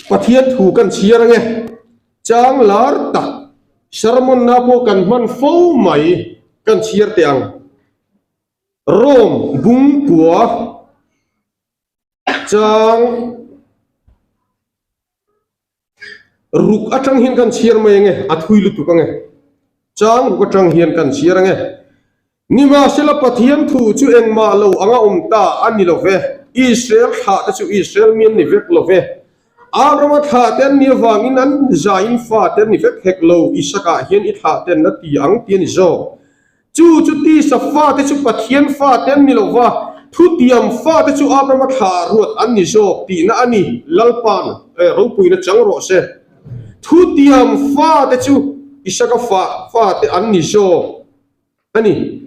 Pathian thu kan chhiar ange. Chang lar tak sermon na pawh kan hman fo mai kan chhiar teh ang. Rome bungkua chang Ruk atang hian kan chhiar mai ange, a thui lutuk ange. Chang ruk atang hian kan chhiar ange. Nimahsela Pathian thu chu engmah lo anga awm ta a ni lo ve. Israel thlah te chu Israel mi an ni vek lo ve. Abrahama thlah te an ni avangin an zaiin fa te an ni vek hek lo. Isakah hian i thlah te an la ti ang ti a ni zawk. Chu chu tisa fate chu Pathian fate an ni lo va, thutiam fate chu Abrahama thlah ruat an ni zawk tihna a ni. Lalpa'n ropuina chang rawh se. Thutiam fate chu Isaka fate an ni zawk a ni.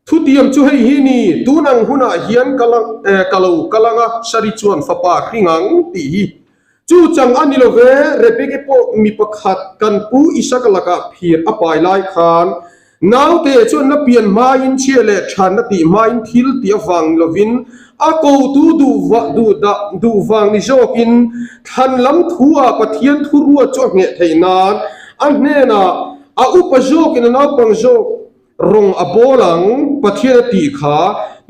Thutiam chu hei hi ni, tun ang hunah hian ka lo kal ang a, Sari chuan fapa hring ang tih hi. Chu chang a ni lo ve, Rebeki pawh mi pakhat kan pu Isaka lakah phir a pai lai khan naute chuan la pian hmain chhia leh than a tih hmain thil tih avang ni lovin a kotu duh vang ni zawkin thlan lam thu ah Pathian thu ruat chu a ngheh theih nan a hnenah a upa zawkin a naupang zawk Rawng a bawl ang, Pathian a tih kha,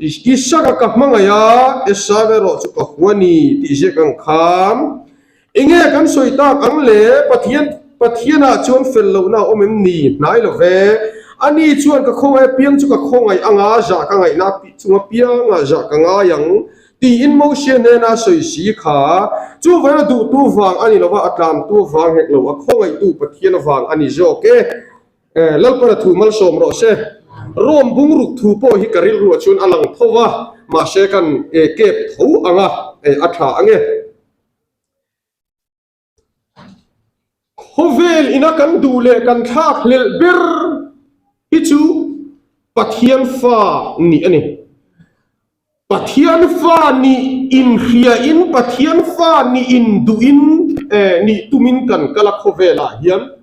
Isaka ka hmangaih a, Esau erawh chu ka hua ni tih ziak ang khan. Enge kan sawi tak ang le, Pathian Pathianah chuan fel lohna a awm em ni? Hnai lo ve. Ani chuan ka khawngaih apiang chu ka khawngaih anga zah ka ngaihna chung apiangah zah ka ngai ang tiin Moshe hnena a sawi si kha. Chuvangin a duhtu vang a ni lo va, a tlamtu vang hek lo, a khawngaihtu Pathian avang a ni zawk e. Lalpana thu malsawm rawh se. Rome bungruk thu pawh hi ka rilruah chuan a lang tho va, mahse kan kep tho ang a, a tha ang e. Khawvel ina kan duh leh kan thlak hlelh ber hi chu Pathian fa nih a ni. Pathian fa nih inhriain, Pathian fa nih induhin nih tumin kan kal a khawvelah hian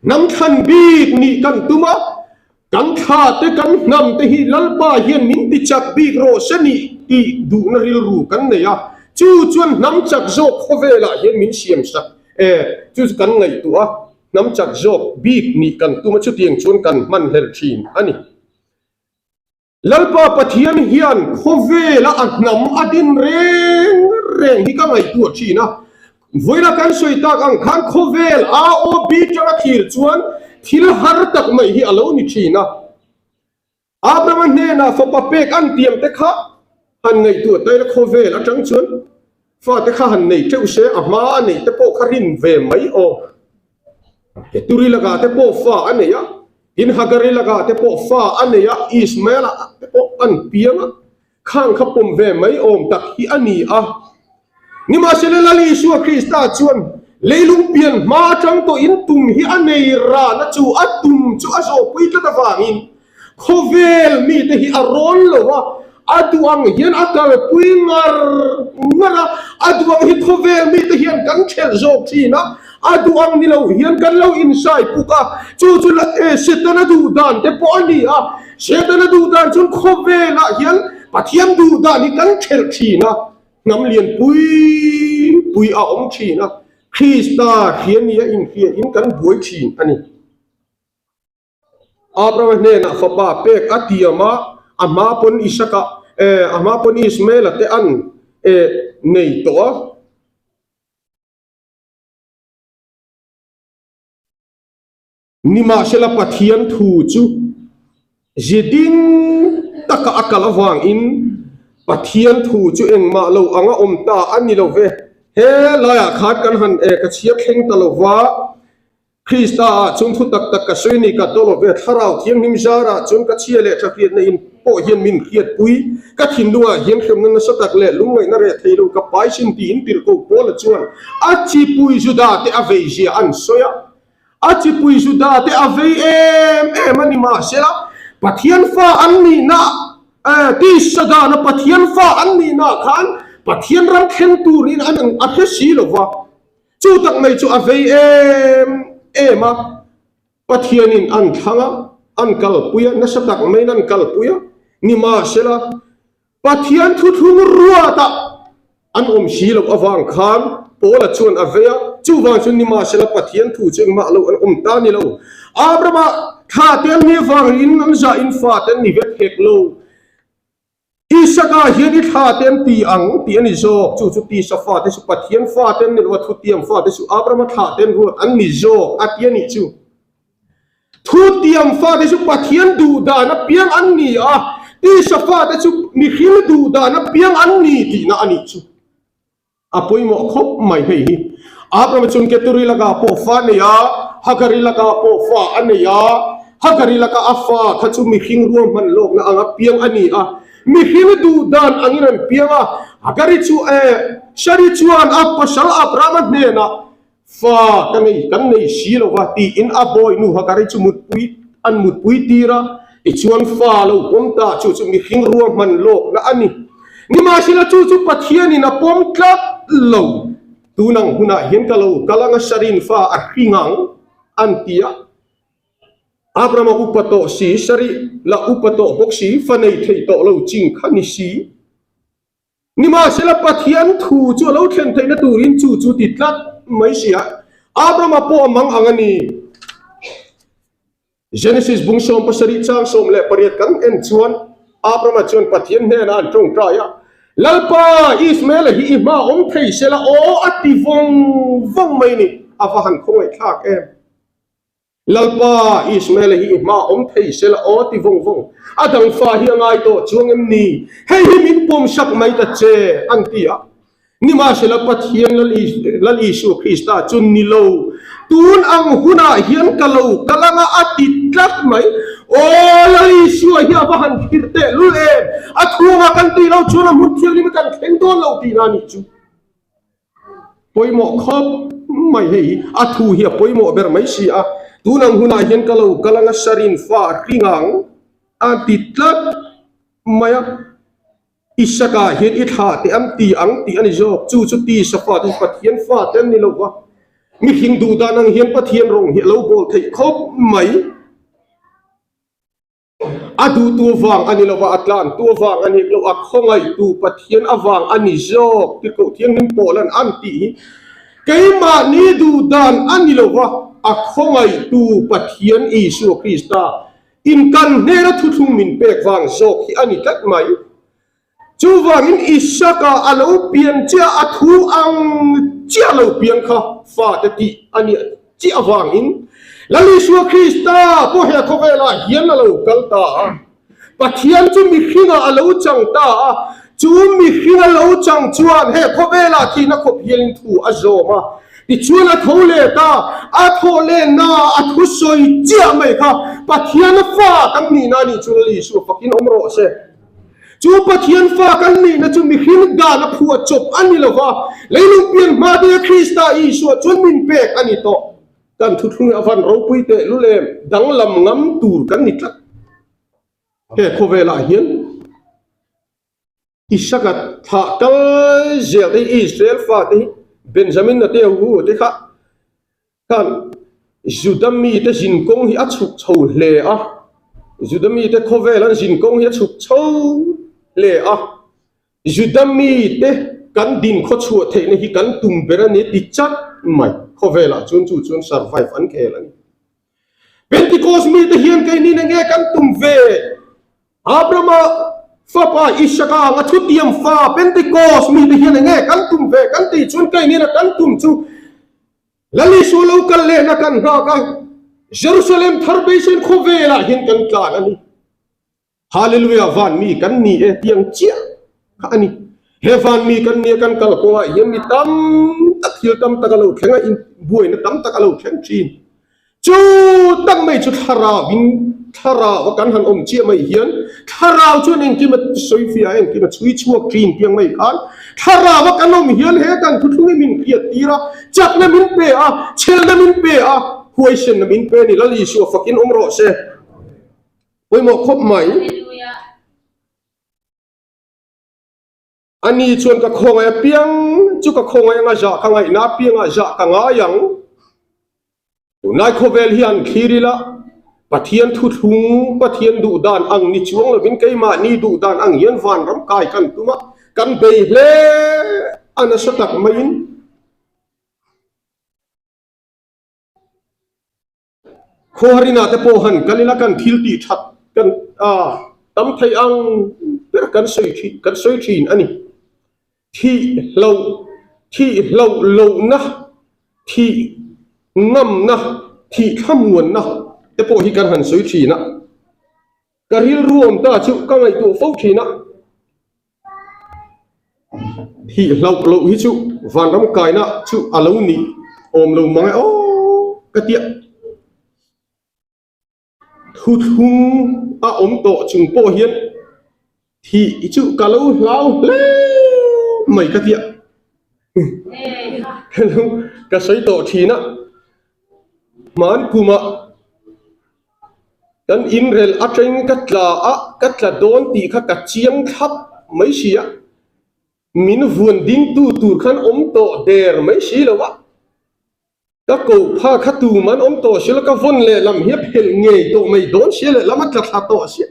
hnam thlan bik nih kan tum a, kan thla te kan hnam te hi Lalpa hian min ti chak bik rawh se nih tih duhna rilru kan nei a, chu chuan hnam chak zawk khawvelah hian min siam sak chu chu kan ngaihtuah a, hnam chak zawk bik nih kan tum a chutiang chuan kan hmanhlel thin a ni. Lalpa Pathian hian khawvela a hnam a din reng reng hi ka ngaihtuah thin a. Vawiina kan sawi tak ang khan khawvel AOB tanga thlir chuan thil har tak mai hi a lo ni thin a. Abrahama hnenah fapa pek an tiam te kha han ngaihtuah taila khawvel atang chuan fate kha han nei teuh se a hma a neih te pawh kha rin ve mai awm. Keturi lakah te pawh fa a nei a. Tin, Hagari lakah te pawh fa a nei a, Ismaela te pawh an piang a, khang kha pawm ve mai awm tak hi a ni a. Nimahsela, Lal Isua Krista chuan leilung pian hma atang tawhin tum hi a nei rana chu a tum chu a zawhpui tlat avangin khawvel mite hi a rawn lo a, A duh ang hian a kalpui ngar ngar a, a duh ang hi khawvel mite hian kan thelh zawk thin a, a duh ang ni lo hian kan lo insai puk a, chu chu Setana duh dan te pawh a ni a, Setana duh dan chuan khawvelah hian Pathian duh dan hi kan thelh thin a, hnam lian pui pui a awm thin a, Krista hria nia inhriain kan buai thin a ni. Abrahama hnenah fapa pek a tiam a, a hma pawn Isaka, a hma pawn Ismaela te an nei tawh a. Nimahsela Pathian thu chu zi ding taka a kal avangin Pathian thu chu engmah lo anga awm ta a ni lo ve. He laiah khan kan han ka chhiar thleng ta lo va. Krista ah chuan thu tak tak ka sawi ni ka daw lo ve, Thlarau Thianghlim zarah chuan ka chhia leh tha hriatna in pawh hian min hriatpui, ka thinlungah hian hremna nasa tak leh lungngaihna reh thei lo ka pai sin tiin tirhko Paula chuan a chipui Juda te a vei zia an sawi a, a chipui Juda te a vei em em a ni mahsela Pathian fa an nihna tisa dana Pathian fa an nihna khan Pathian ram thleng turin an a hre si lova. Chu tak mai chu a vei em em a, Pathianin an thlang a, an kalpui a, nasa tak maiin an kalpui a, nimahsela Pathian thuthlung ruatah an awm si loh avang khan. Paula chuan a vei a, chuvang chuan nimahsela Pathian thu chu engmah lo an awm ta ni lo. Abrahama thla te an nih avangin an zahin fa te an ni vek hek lo. Isaka hian i thla te an ti ang tih a ni zawk, chu chu tisa fate chu Pathian fate an ni lo a, thutiam fate chu Abrahama thla te an ruat an ni zawk a ti a nih chu. Thutiam fate chu Pathian duh dan apiang an ni a, tisa fate chu mihring duh dan apiang an ni tihna a nih chu. A pawimawh khawp mai hei hi. Abraham chuan Keturi lakah pawh fa a nei a, Hagari lakah pawh fa a nei a. Hagari laka a fa kha chu mihring ruahman lawkna anga piang a ni a, mihring duh dan angin an piang a. Hagari chu eh, Shari chuan a pasal Abrahama hnenah Fa ka nei, kan nei si lo va tiin a bawihnu Hagari chu mutpui an mutpui tir a, tichuan fa lo pawm ta chu chu mihring ruahman lawkna a ni. Nimahsela chu chu Pathianin a pawm tlat lo. Tunang hunah hian ka lo kal anga Sarin fa a hring ang an ti a. Abrahama upa tawh si, Sari lah upa tawh bawk si, fa nei thei tawh lo ching kha ni si. Nimahsela Pathian thu chu a lo thlen theihna turin chu chu ti tlat mai si a, Abrahama pawh a mang ang a ni. Genesis bung 17 chang 18 kan en chuan Abrahama chuan Pathian hnenah an tawngtai a, Lalpa, Ismaela hi i hma awm thei sela aw a ti vawng vawng mai ni, a va han khawngaihthlak em. Lalpa, Ismaela hi i hma awm thei se la aw ti vawng vawng. A dang fa hi a ngai tawh chuang em ni? Hei hi min pawm sak mai ta che, an ti a. Nimahsela Pathian Lal Isua Krista chu ni lo, tun ang hunah hian ka lo kal anga a ti tlat mai. Aw Lal Isua hi a va han thlir tehlul em! A thuangah kan tih loh chuan a hmun thianghlim hi kan thleng dawn lo tihna a nih chu. Pawimawh khawp mai hei hi a thu hi a pawimawh ber mai si a, tun ang hunah hian ka lo kal anga sarin fa a hring ang a ti tlat mai a, Isaka hian i thlah teh an ti ang tih a ni zawk, chu chu tisa fa te chu Pathian fa te an ni lo va, mihring duh dan ang hian Pathian rawng hi a lo bawl theih khawp mai. A duhtu vang a ni lo va, a tlantu vang a ni lo, a khawngaihtu Pathian avang a ni zawk tih koh thianghlim pawh lan an tih hi keimahni duh dan a ni lo va, a khawngaihtu Pathian Isua Krista in kan hnena thuthlung min pek vang zawk hi a ni tlat mai. Chuvangin Isaka a lo pian chiah a thu ang chiah lo piang kha fate tih a nih chiah avangin Lal Isua Krista pawh he khawvelah hian a lo kal ta a. Pathian chu mihringah a lo chang ta a, chu mihring a lo chang chuan he khawvelah thihna khawp hialin thu a zawm a. Tichuan a tho leh ta, a thawh lehna a thusawi chiah mai kha Pathian fa kan nihna a nih chu Lal Isua fakin awm rawh se. Chu Pathian fa kan nihna chu mihring dan a phuah chawp a ni lo va, leilung pian hma deuha Krista Isua chuan min pek a ni tawh. Kan thuthlung a van ropui tehlul em, danglam ngam tur kan ni tlat. He khawvelah hian Isaka thlah kal zel te hi Israel fate hi Benjamin a te hu te kha Khan Juda mite zinkawng hi a chhuk chho hle a, Juda mite khawvel an zinkawng hi a chhuk chho hle a, Juda mite kan din khawchhuah theihna hi kan tum ber a ni ti chat mai khawvelah chuan chu chuan survive an khel a ni. Pentecost mite hian keini eng nge kan tum ve? Abrahama fapa Isaka anga thutiam fa Pentecost mite hian eng nge kan tum ve kan tih chuan keini na kan tum chu Lal Isua lo kal lehna kan nghak a, Jerusalem thar beisein khawvelah hian kan tlan a ni. Hallelujah, van mi kan ni e tiang chiah kha a ni. He van mi kan nia kan kal kawngah hian mi tam tak thil tam tak a lo thleng a, inbuaina tam tak a lo thleng thin. Chu tak mai chu thlarau in thlarau a kan han awm chiah mai hian thlarau chuan engkim a sawi fiah a, engkim a chhui chhuak thin tiang mai khan thlarau a kan awm hian he kan thuthlung hi min hriat tir a, chakna min pe a, chhelna min pe a, huaisenna min pe a ni. Lal Isua fakin awm rawh se. Pawimawh khawp mai. Ani chuan ka khawngaih apiang chu ka khawngaih anga zah ka ngaihna apiangah zah ka ngai ang. Tunlai khawvel hian thlir ila Pathian thuthlung, Pathian duh dan ang ni chuang lovin keimahni duh dan ang hian vanram kai kan tum a, kan bei hle a nasa tak maiin. Khuaharinah te pawh han kal ila kan thil tih that kan tam thei ang ber kan sawi thin kan sawi thin a ni. Thih hloh thih hloh lohna thih ngamna thih thlamuanna te pawh hi kan han sawi thin a. Ka rilru awm ta chu ka ngaihtuah fo thin a. Thih hlauh loh hi chu vanram kaina chu a lo nih awm lo mang e aw ka tia. Thuthlung a awm tawh chung pawh hian thih chu ka lo hlau hle mai ka tia. Ka sawi tawh thin a, hman kumah Kan inrel atangin ka tla a, ka tla dawn tih kha ka chiang thlap mai si a, min vuan dingtu tur khan awm tawh der mai si lo a, ka koh pha kha tum an awm tawh si lo, ka vawn leh lam hi a phelh ngei tawh mai dawn sia lehlam a tla thla tawh sia,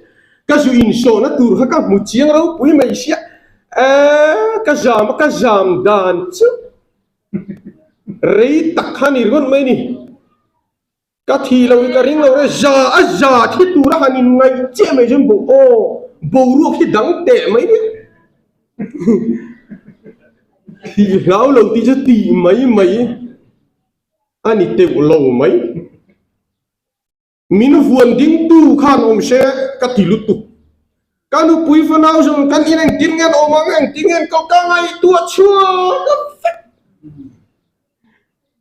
ka zu insawhna tur kha ka hmu chiang ropui mai sia, eee ka zam a ka zam dan chu rei tak kha ni ringawt mai ni. Ka thi lo hi ka ring lo re, za a za thi tur a han in ngaih chiah mai chuan bo aw boruak hi dang teh mai nia. Thih hlau lo tih chu tih mai mai a ni teuh lo mai. Min vuan ding tu khan awm se ka ti lutuk. Ka nupui fanau zawng kan in engtin nge an awm ang, engtin nge an kal ka ngaihtuah chhuak a vek.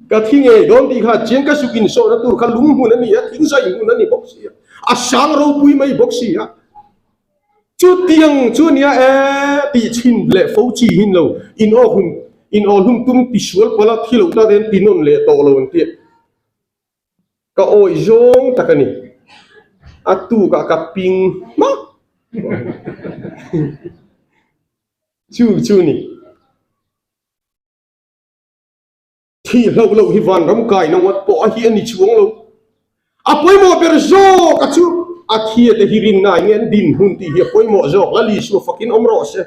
Ka thi ngei dawn tih kha chiang ka suk insawhna tur kha lung hmun a ni a, thing zai hmun a ni bawk si a, a sang ropui mai bawk si a. Chutiang chu a nia e tih chhin leh fo chi hin lo, in aw hun in aw hlum tum tisual pawla thi loh ta ten ti nawn leh tawh lo an ti. Ka awih zawng tak a ni. A tukah ka ping hmak. Chu chu ni. Thih hlauh loh hi vanram kaina ngawt pawh a hi a ni chuang lo. A pawimawh ber zawk a chu a thia te hi rinna eng nge an dinhmun tih hi a pawimawh zawk. Lal Isua fakin awm rawh se.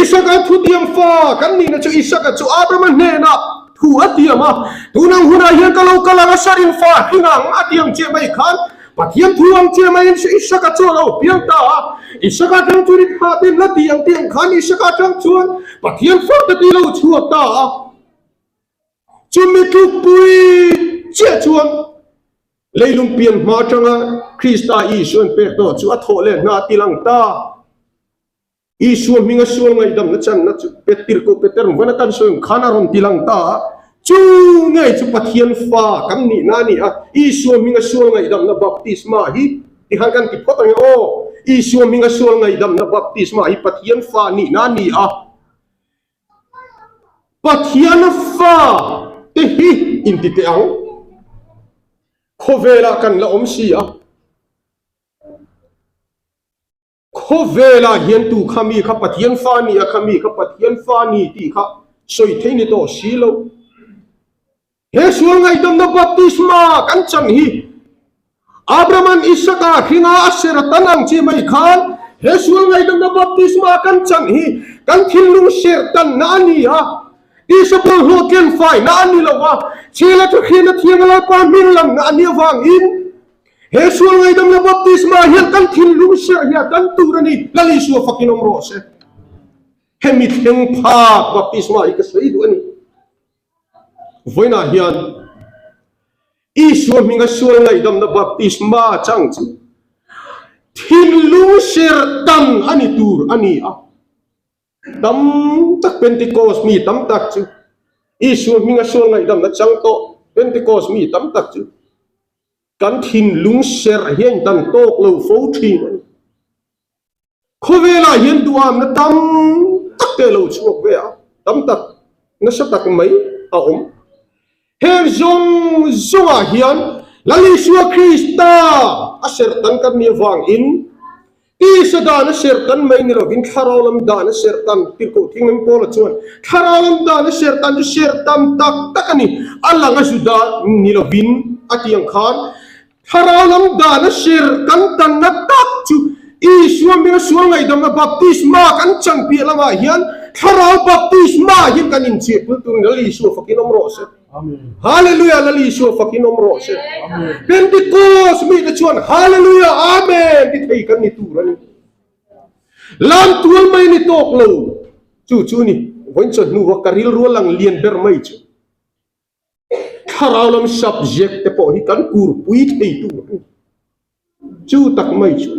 Isaka thutiam fa kan nihna chu Isaka chu Abrahama hnenah thu a tiam a, tunang hunah hian ka lo kal ang a sarin fa hring ang a ti ang chiah mai khan Pathian thu ang chiah maiin Isaka chu a lo piang ta a, Isaka atang chuan i thah te la ti ang tih ang khan Isaka atang chuan Pathian fate ti lo chhuak ta a, chumi tlukpui chiah chuan leilung pian hma atanga Krista Isuan pek tawh chu a thawh leh hna a ti lang ta. Isua hminga sual ngaihdamna channa chu Petir ko Peter vana kan sawi ang khan a rawn ti lang ta a, chu ngei chu Pathian fa kan nihna a ni a, Isua hminga sual ngaihdamna baptisma hi tikhan kan ti phawt ang e aw, Isua hminga sual ngaihdamna baptisma hi Pathian fa nihna a ni a, Pathian fa te hi inti teh ang, khawvelah kan la awm si a. Khawvelah hian tu kha mi kha Pathian fa ni a kha mi kha Pathian fa ni tih kha sawi thei ni tawh si lo. He sual ngaihdamna baptisma kan chan hi Abraham-a'n Isaka hringa a ser a tan ang chi mai khan he sual ngaihdamna baptisma kan chan hi kan thinlung ser tanna a ni a, Tisa bawlhhlawh ken faina a ni lo va, chhela thahriana thianga Lalpa hming lamna a nih avangin He sual ngaidamna baptisma hian kan thinlung serh hi a tan tur a ni, Lal Isua fakin awm rawh se. Hemi thleng phak baptisma hi ka sawi duh a ni. Vawiinah hian Isua hminga sual ngaihdamna baptisma chang chu thinlung serh tan a ni tur a ni a. Tam tak Pentecost mi tam tak chu Isua hminga sual ngaihdamna chang tawh Pentecost mi tam tak chu Kan thinlung serh hian dan tawk lo fo thin a ni. Khawvelah hian duhamna tam tak te lo chhuak ve a, tam tak nasa tak mai a awm. Heng zawng zawngah hian Lal Isua Krista a serh tan kan nih avangin Tisa dan a serh tan mai ni lovin thlarau lam dan a serh tan, Tirhkoh Thinglem Paula chuan thlarau lam dan a serh tan chu serh tam tak tak a ni, a lang a Juda ni lovin a ti ang khan thlarau lam dan a serh kan tanna tak chu Isua hminga sual ngaihdamna baptisma kan chan piah lamah hian thlarau baptisma hian kan inchhiahpui tur ni Lal Isua fakin awm rawh se. Hallelujah Lal Isua fakin awm rawh se. Pentecost mite chuan Hallelujah Amen ti thei kan ni tur a ni. Lam tual mai ni tawk lo chu chu ni vawiin chawhnu a ka rilru a lang lian ber mai chu. Thlarau lam subject te pawh hi kan kurpui thei tur a ni. Chu tak mai chu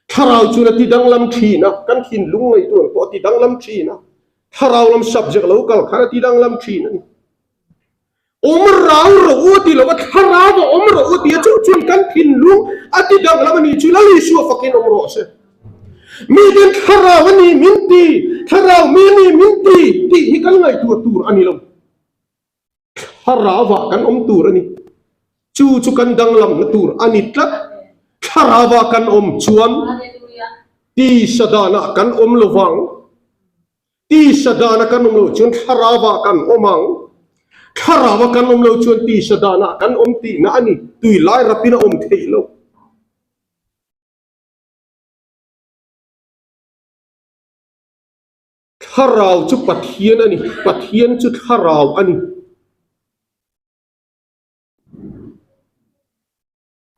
thlarau chuan a ti danglam thin a, kan thinlung ngaihtuah pawh a ti danglam thin a, thlarau lam subject lo kal khan a ti danglam thin a ni. Awm rau rawh u a ti lo va, thlarau a awm rawh u a ti a, chu chuan kan thinlung a ti danglam a ni chu Lal Isua fakin awm rawh se. Miten thlarau a ni min ti, thlarau mi a ni min ti tih hi kan ngaihtuah tur a ni lo. Thlarauah kan awm tur a ni. Chu chu kan danglamna tur a ni tlat. Thlarauah kan awm chuan tisa danah kan awm lo vang. Tisa dana kan awm loh chuan thlarauah kan awm ang. Thlarauah kan awm loh chuan tisa danah kan awm tihna a ni. Tui lai rapin a awm theih loh. Thlarau chu Pathian a ni, Pathian chu Thlarau a ni.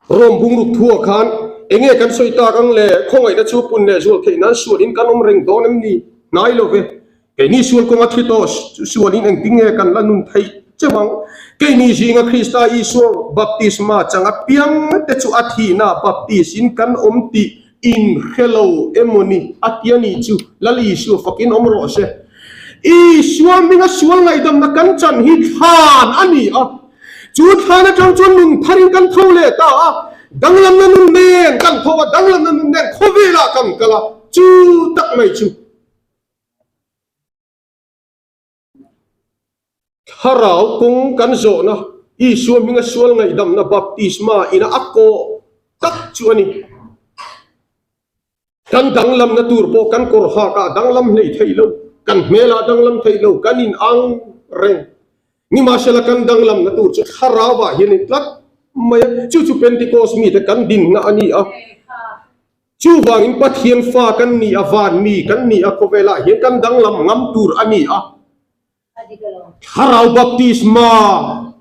Rom bungruk thuah khan enge kan sawi tak ang le, khawngaihna chu pun leh zual theih nan sualin kan awm reng dawn em ni? Hnai lo ve. Keini sual kawnga thi tawh sualin engtin nge kan la nun theih cheu ang? Keini zinga Krista Isua baptisma chang apiang te chu a thihna baptis-in kan awm tih In hre lo emaw ni? A ti a nih chu, Lal Isua fakin awm rawh se. Isua hminga sual ngaihdamna kan chan hi thlan a ni a. Chu thlan atang chuan nun tharin kan tho leh ta a, danglamna nun nen kan tho a, danglamna nun nen khawvelah kan kal a, chu tak mai chu. Thlarau kawng kan zawhna, Isua hminga sual ngaihdamna baptisma ina a kawh tak chu a ni. Kan danglamna tur pawh kan kawr hakah danglam hlei thei lo, kan hmelah danglam thei lo, kan in ang reng. Nimahsela kan danglamna tur chu thlarauah hian a ni tlat mai a, chu chu Pentecost mite kan dinna a ni a. Chuvangin Pathian fa kan ni a, van mi kan ni a, khawvelah hian kan danglam ngam tur a ni a. Thlarau baptisma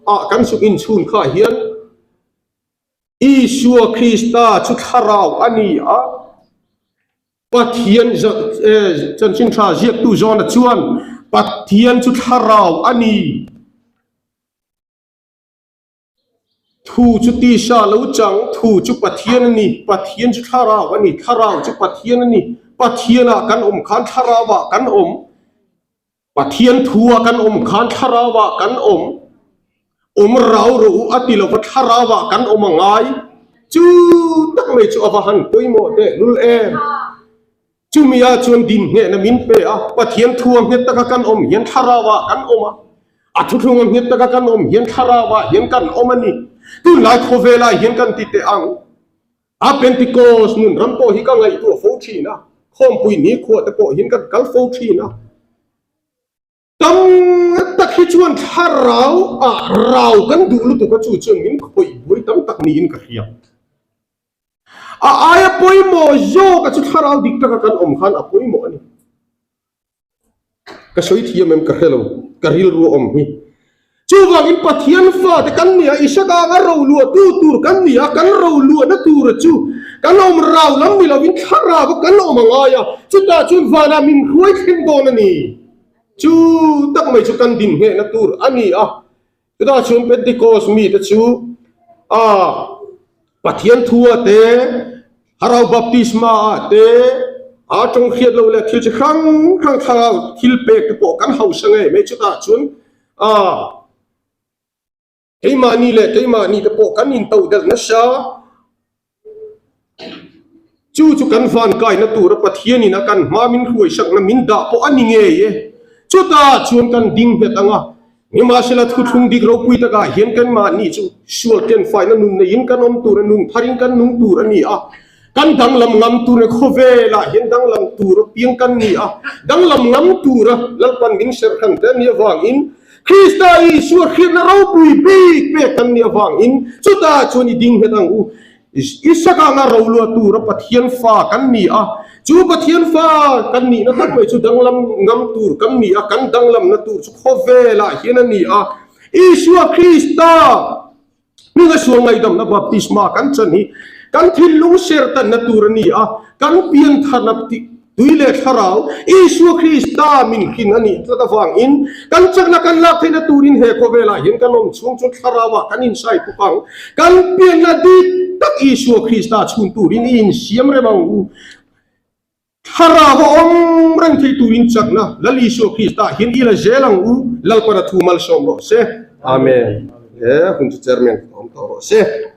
ah kan suk inchhun kha hian Isua Krista chu thlarau a ni a, Pathian chanchin tha ziaktu John-a chuan Pathian chu thlarau a ni. Thu chu tisa lo chang, thu chu Pathian a ni, Pathian chu thlarau a ni, thlarau chu Pathian a ni, Pathianah kan awm khan thlarauah kan awm, Pathian thua kan awm khan thlarauah kan awm, awm rau rawh u a ti lova thlarauah kan awm a ngai, chu tak mai chu a va han pawimawh teh lul em. Chumia chuan dinhnehna min pe a, Pathian thu a nghet taka kan awm hian thlarauah kan awm a, a thuthlung a nghet taka kan awm hian thlarauah hian kan awm a ni. Tunlai khawvelah hian kan ti teh ang. A Pentecost nun ram pawh hi ka ngaihtuah fo thin a, khawmpui nikhua te pawh hian kan kal fo thin a. Tam tak hi chuan thlarau ah rau kan duh lutuk a chu chuan min khawih buai tam tak niin ka hria. A aia pawimawh zawk a chu thlarau dik taka kan awm khan a pawimawh a ni. Ka sawi thiam em ka hre lo, ka rilru a awm hi. Chuvangin Pathian fate kan ni a, Isaka anga roluahtu tur kan ni a, kan roluahna tura chu kan awm rau lam ni lovin thlarau a kan awm a ngai a, chutah chuan vanah min hruai thleng dawn a ni. Chu tak mai chu kan dinhnehna tur a ni a, chutah chuan Pentecost mite chu a Pathian thua te, Harau Baptisma ah te, a tawng hriat loh leh thil chi hrang hrang thlarau thil pek te pawh kan hausa ngei mai chutah chuan a keimahni leh keimahni te pawh kan intoh delh nasa chu chu kan van kaina tura Pathianin a kan hma min hruaisakna min dah pawh a ni ngei e chutah chuan kan ding nghet ang a Nimahsela thuthlung dik ropui takah hian kanmahni chu sual kenfaina nun neiin kan awm tur a, nun tharin kan nung tur a ni a. Kan danglam ngam tur a, khawvelah hian danglam tur a piang kan ni a. Danglam ngam tura Lalpan min serhran te a nih avangin, Krista Isua hriatna ropui bik pek kan nih avangin chutah chuan i ding nghet ang u. Isaka anga roluah tura Pathian fa kan ni a, chu Pathian fa kan nihna tak mai chu danglam ngam tur kan ni a, kan danglamna tur chu khawvelah hian a ni a. Isua Krista hminga sual ngaihdamna baptisma kan chan hi kan thinlung sertanna tur a ni a, kan piantharna tui leh thlarau Isua Krista min hrin a nih tlat avangin kan chakna kan lak theihna turin he khawvelah hian kan awm chhung chu thlarauah kan insai bawk ang. Kan pianna dik tak Isua Krista chhun turin i insiam rem ang u. Thlarau a awm reng thei turin chakna Lal Isua Krista hian i la zel ang u, Lalpana thu malsawm rawh se. Amen. He hun chu Chairman ka awm tawh rawh se.